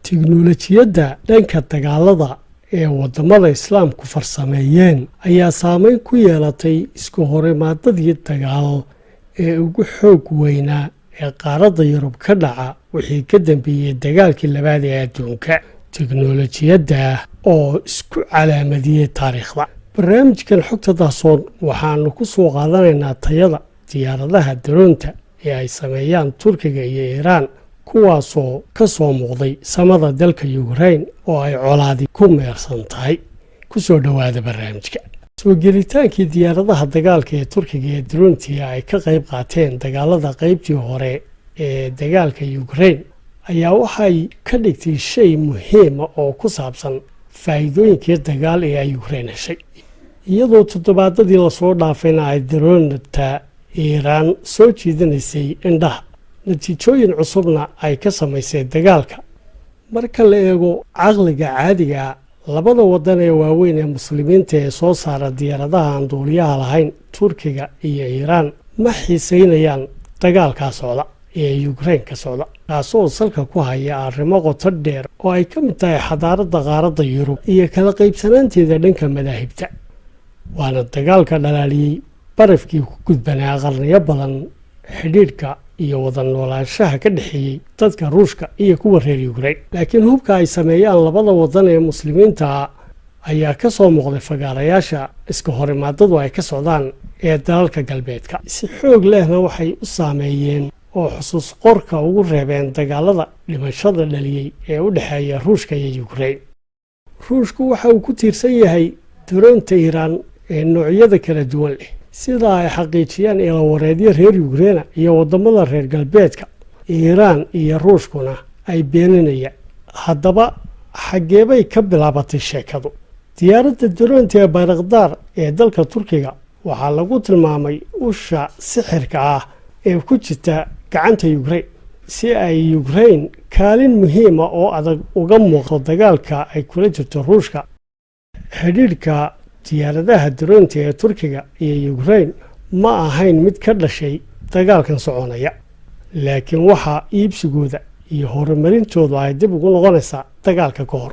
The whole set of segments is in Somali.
Tiknolojiyadda dhanka dagaalada ee waddamada Islaamku farsameeyeen ayaa saameyn ku yeelatay isku horimaadadii dagaal ee ugu xoog weynaa ee qaaradda Yurub ka dhaca wixii ka dambeeyey Dagaalkii Labaad ee Adduunka, tiknolojiyadda oo isku calaamadiyey taariikhda. Barnaamijkan Xogta Dahsoon waxaanu ku soo qaadanaynaa tayada diyaaradaha daroonta ee ay sameeyaan Turkiga iyo Iiraan, kuwaasoo ka soo muuqday samada dalka Yukrain oo ay colaadi ku meersan tahay. Ku soo dhowaada barnaamijka. Soo gelitaankii diyaaradaha dagaalka ee Turkiga ee daroontii ay ka qayb qaateen dagaalada qaybtii hore ee dagaalka Yukrain ayaa waxay ka dhigtay shay muhiima oo ku saabsan faa'iidooyinkii dagaal ee ay Yukrain heshay, iyadoo toddobaadadii lasoo dhaafayna ay daroonta Iiraan soo jiidanaysay indhaha, natiijooyin cusubna ay ka samaysay dagaalka. Marka la eego caqliga caadiga, labada wadan ee waaweyn ee Muslimiinta ee soo saara diyaaradaha aan duuliyaha lahayn, Turkiga iyo Iiraan, ma xiiseynayaan dagaalkaa socda ee Yukrain ka socda, kaasoo salka ku haya arrimo qoto dheer oo ay ka mid tahay xadaaradda qaaradda Yurub iyo kala qaybsanaanteeda dhanka madaahibta. Waana dagaalka dhalaaliyey barafkii ku gudbanaa qarniyo badan xidhiidhka iyo wada noolaanshaha ka dhexeeyey dadka Ruushka iyo kuwa reer Yukrain. Laakiin hubka ay sameeyaan labada wadan ee Muslimiinta ayaa ka soo muuqday fagaarayaasha iska horimaadadu ay ka socdaan ee dalalka galbeedka. Si xoog lehna waxay u saameeyeen oo xusuus qorka ugu reebeen dagaalada dhimashada dhaliyey ee u dhexeeya Ruushka iyo Yukrain. Ruushku waxa uu ku tiirsan yahay daroonta Iiraan ee noocyada kala duwan leh, sida ay xaqiijiyaan ilawareedyo reer Yukreina iyo waddamada reer galbeedka, Iiraan iyo Ruushkuna ay beeninayaan. Haddaba, xaggeebay ka bilaabatay sheekadu? Diyaaradda daroonta ee Bayrakdaar ee dalka Turkiga waxaa lagu tilmaamay usha sixirka ah ee ku jirta gacanta Yukrain, si ay Yukrain kaalin muhiima oo adag uga muuqdo dagaalka ay kula jirto Ruushka. Xidhiidhka diyaaradaha daroonta ee Turkiga iyo Yukrain ma ahayn mid ka dhashay dagaalkan soconaya, laakiin waxaa iibsigooda iyo horumarintoodu ay dib ugu noqonaysaa dagaalka ka hor.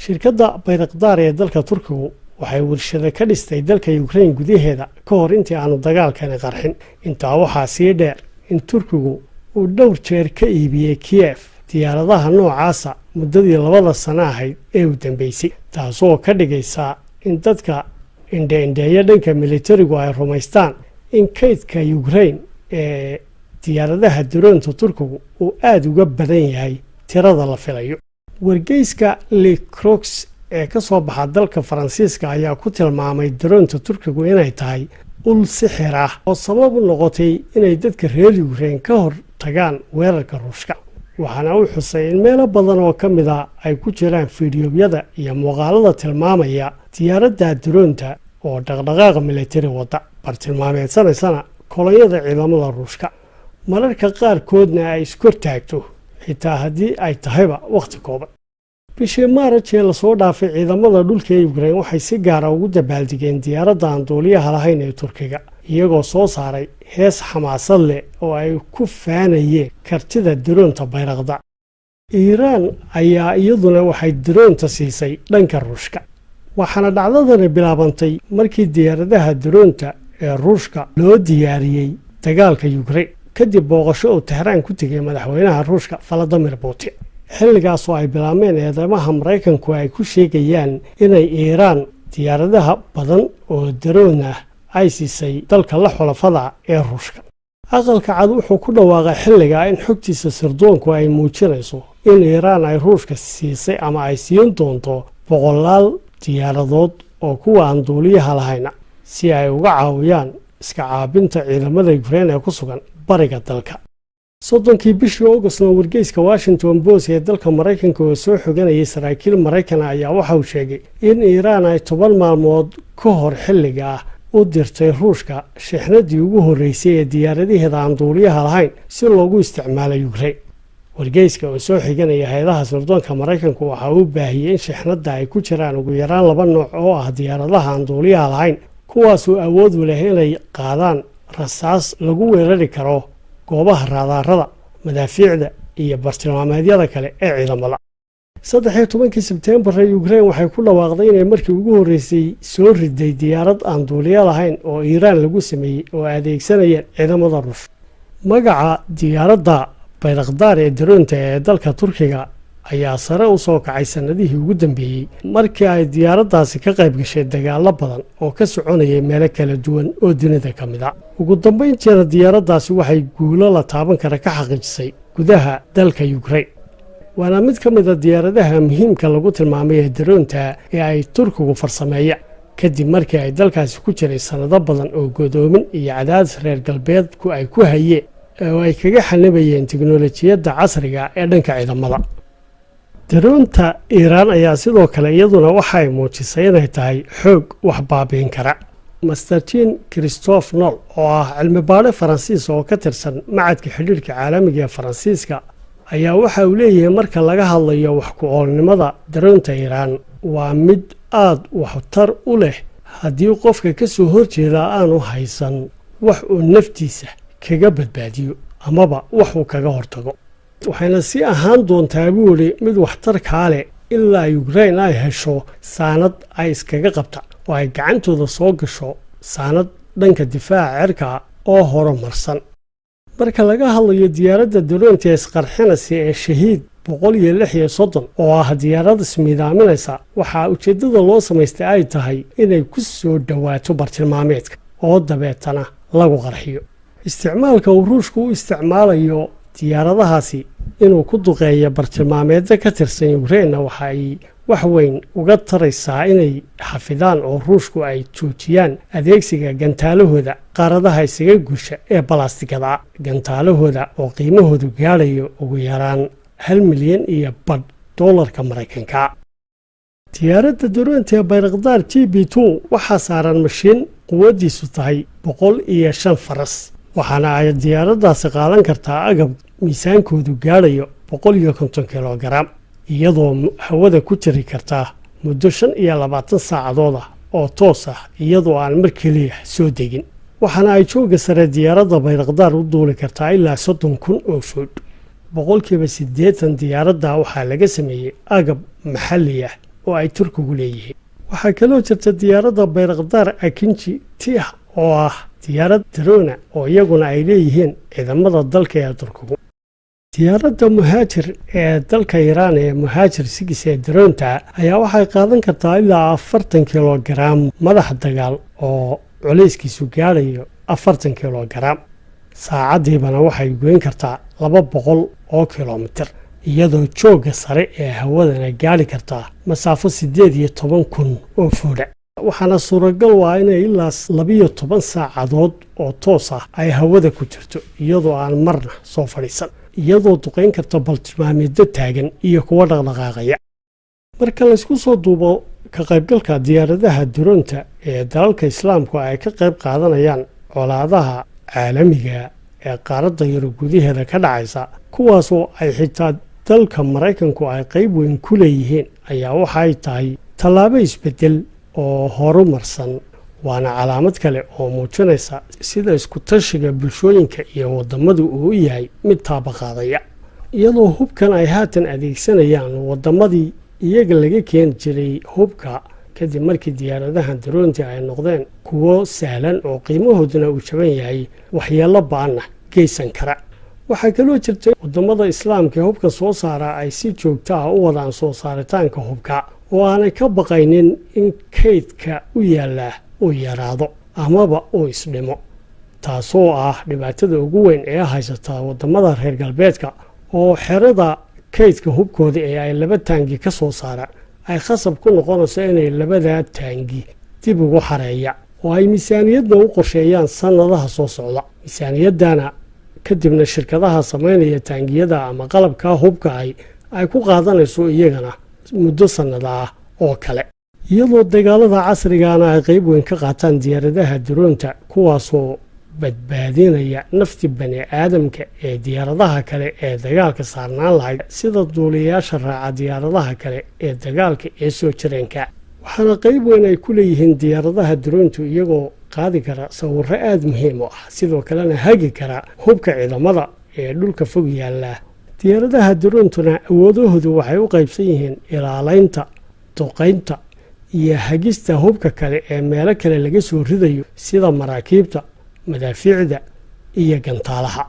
Shirkadda Bayrakdaar ee dalka Turkigu waxay warshado ka dhistay dalka Yukrain gudaheeda ka hor intii aanu dagaalkani qarxin. Intaa waxaa sii dheer in Turkigu uu dhowr jeer ka iibiyey Kiyef diyaaradaha noocaasa muddadii 2da sano ahayd ee u dambeysay, taasoo ka dhigaysa in dadka indhe-indheeya dhanka militarigu ay rumaystaan in kaydka Yukrain ee diyaaradaha daroonta Turkigu uu aada uga badan yahay tirada la filayo. Wargeyska Lecrox ee ka soo baxa dalka Faransiiska ayaa ku tilmaamay daroonta Turkigu inay tahay ul sixir ah oo sabab u noqotay inay dadka reer Yukrain ka hor tagaan weerarka Ruushka. Waxaana uu xusay in meelo badan oo ka mid a ay ku jiraan fiidiyobyada iyo muuqaalada tilmaamaya diyaaradda daroonta oo dhaqdhaqaaqa militari wadda, bartilmaameedsanaysana kolonyada ciidamada Ruushka, mararka qaarkoodna ay iskor taagto, xitaa haddii ay tahayba wakhti kooban. Bishii Maaraj ee lasoo dhaafay, ciidamada dhulka ee Yukrain waxay si gaara ugu dabaaldegeen diyaaradda aan duuliyaha lahayn ee Turkiga, iyagoo soo saaray hees xamaasad leh oo ay ku faanayeen kartida daroonta Bayrakdaar. Iiraan ayaa iyaduna waxay daroonta siisay dhanka Ruushka, waxaana dhacdadani bilaabantay markii diyaaradaha daroonta ee Ruushka loo diyaariyey dagaalka Yukrain, kadib booqasho uu Tehraan ku tegay madaxweynaha Ruushka Valadimir Putin, xilligaasoo ay bilaabmeen eedeymaha Maraykanku ay ku sheegayaan inay Iiraan diyaaradaha badan oo daroon ah ay siisay dalka la xulafada ee Ruushka. Aqalka Cad wuxuu ku dhawaaqay xilligaa in xogtiisa sirdoonku ay muujinayso in Iiraan ay Ruushka siisay ama ay siin doonto boqolaal diyaaradood oo kuwa aan duuliyaha lahayna, si ay uga caawiyaan iska caabinta ciidamada Yukrain ee ku sugan bariga dalka. 30kii bishii Augustna, wargeyska Washington Post ee dalka Maraykanka oo soo xoganayay saraakiil Maraykana ayaa waxa uu sheegay in Iiraan ay 10 maalmood ka hor xilliga ah u dirtay Ruushka shixnadii ugu horreysay ee diyaaradaheeda aan duuliyaha lahayn si loogu isticmaalo Yukrain. Wargeyska oo soo xiganaya hay-adaha sirdoonka Maraykanku waxa uu baahiyey in shixnadda ay ku jiraan ugu yaraan laba nooc oo ah diyaaradaha aan duuliyaha lahayn, kuwaasoo awood u leh inay qaadaan rasaas lagu weerari karo goobaha raadaarada, madaafiicda iyo bartilmaameedyada kale ee ciidamada. 13-kii Sebteembar Ukrain waxay ku dhawaaqday inay markii ugu horreysay soo riday diyaarad aan duuliyo lahayn oo Iiraan lagu sameeyey oo adeegsanayeen ciidamada Ruush. Magaca diyaaradda Bayrakdaar ee daroonta ee dalka Turkiga ayaa sare u soo kacay sannadihii ugu dambeeyey, markii ay diyaaraddaasi ka qayb gashay dagaallo badan oo ka soconayay meelo kala duwan oo dunida ka mid a. Ugu dambayntiina diyaaraddaasi waxay guulo la taaban kara ka xaqiijisay gudaha dalka Ukrain, waana mid ka mid a diyaaradaha muhiimka lagu tilmaamay ee daroonta ee ay Turkigu farsameeya, kadib markii ay dalkaasi ku jiray sannado badan oo godoomin iyo cadaadis reer galbeedku ay ku hayeen oo ay kaga xanibayeen teknolojiyadda casriga ee dhanka ciidamada. Daroonta Iiraan ayaa sidoo kale iyaduna waxay muujisay inay tahay xoog wax baabiin kara. Master Jean Christophe Noll, oo ah cilmi baadhe Faransiis oo ka tirsan Macadka Xidhiidhka Caalamiga ee Faransiiska, ayaa waxa uu leeyahay: marka laga hadlayo wax ku oolnimada daroonta Iiraan, waa mid aad waxtar u leh haddii qofka ka soo horjeedaa aanu haysan wax uu naftiisa kaga badbaadiyo amaba wax uu kaga hortago. Waxayna sii ahaan doontaa, buu yidhi, mid waxtarkaa leh ilaa Ukrain ay hesho saanad ay iskaga qabta oo ay gacantooda soo gasho saanad dhanka difaaca cirka oo horumarsan. Marka laga hadlayo diyaaradda daroonta isqarxinaysa ee Shahiid 136, oo ah diyaarad ismiidaaminaysa, waxaa ujeeddada loo samaystay ay tahay inay ku soo dhowaato bartilmaameedka oo dabeetana lagu qarxiyo. Isticmaalka uu Ruushku u isticmaalayo diyaaradahaasi inuu ku duqeeyo bartilmaameedyo ka tirsan Yukreinna waxa ay wax weyn uga taraysaa inay xafidaan oo Ruushku ay joojiyaan adeegsiga gantaalahooda qaaradaha isaga gusha ee balastigada, gantaalahooda oo qiimahoodu gaadhayo ugu yaraan 1.5 milyan doolarka Maraykanka. Diyaaradda daroonta ee Bayrakdaar TB2 waxaa saaran mashiin quwaddiisu tahay 105 faras, waxaana ay diyaaraddaasi qaadan kartaa agab miisaankoodu gaadhayo 150 kilogaram, iyadoo hawada ku jiri kartaa muddo 25 saacadood ah oo toos ah, iyadoo aan mar keliya soo degin. Waxaana ay joogga sare diyaaradda Bayrakdaar u duuli kartaa ilaa 30,000 oo food. 80% diyaaradda waxaa laga sameeyey agab maxalli ah oo ay Turkigu leeyihiin. Waxaa kaloo jirta diyaaradda Bayrakdaar Akinci Tih, oo ah diyaarad daroona oo iyaguna ay leeyihiin ciidamada dalka ee Turkigu. Diyaaradda Muhaajir ee dalka Iiraan ee Muhaajir 6 ee daroonta ayaa waxay qaadan kartaa ilaa 40 kilogaram madax dagaal oo culayskiisu gaadhayo 40 kilogaram. Saacaddiibana waxay goyn kartaa 200 oo kilomitir, iyadoo joogga sare ee hawadana gaadhi kartaa masaafo 18,000 oo fooda. Waxaana suuragal waa inay ilaa 12 saacadood oo toos ah ay hawada ku jirto, iyadoo aan marna soo fadhiisan, iyadoo duqayn karta baltilmaameedyo taagan iyo kuwa dhaqdhaqaaqaya. Marka laysku soo duubo, ka qaybgalka diyaaradaha daroonta ee dalalka Islaamku ay ka qayb qaadanayaan colaadaha caalamiga ee qaaradda Yurub gudaheeda ka dhacaysa, kuwaasoo ay xitaa dalka Maraykanku ay qayb weyn ku leeyihiin, ayaa waxay tahay tallaabo isbeddel oo horumarsan, waana calaamad kale oo muujinaysa sida isku-tashiga bulshooyinka iyo waddamadu uu yahay mid taabaqaadaya, iyadoo hubkan ay haatan adeegsanayaan waddamadii iyaga laga keeni jiray hubka, kadib markii diyaaradahan daroontii ay noqdeen kuwo sahlan oo qiimahooduna uu jaban yahay, waxyeello ba'anna geysan kara. Waxaa kaloo jirta waddamada Islaamka ee hubka soo saara ay si joogto ah u wadaan soo saaritaanka hubka, oo aanay ka baqaynin in kaydka u yaallaa uu yaraado amaba uu isdhimo, taasoo ah dhibaatada ugu weyn ee haysata waddamada reer galbeedka, oo xerada kaydka hubkooda ee ay laba taangi ka soo saaraan ay khasab ku noqonayso inay labadaa taangi dib ugu xareeya oo ay miisaaniyadna u qorsheeyaan sannadaha soo socda. Miisaaniyaddana kadibna shirkadaha samaynaya taangiyada ama qalabka hubka ay ku qaadanayso iyagana muddo sannada ah oo kale, iyadoo dagaalada casrigaana ay qayb weyn ka qaataan diyaaradaha daroonta, kuwaasoo badbaadinaya nafti bani aadamka ee diyaaradaha kale ee dagaalka saarnaan lahayd, sida duuliyayaasha raaca diyaaradaha kale ee dagaalka ee soo jireenka. Waxaana qayb weyn ay ku leeyihiin diyaaradaha daroontu, iyagoo qaadi kara sawirro aada muhiim u ah, sidoo kalena hagi kara hubka ciidamada ee dhulka fog yaalla. Diyaaradaha drone-tuna awoodahoodu waxay u qaybsan yihiin ilaalaynta, duqaynta iyo hagista hubka kale ee meelo kale laga soo ridayo, sida maraakiibta, madaafiicda iyo gantaalaha.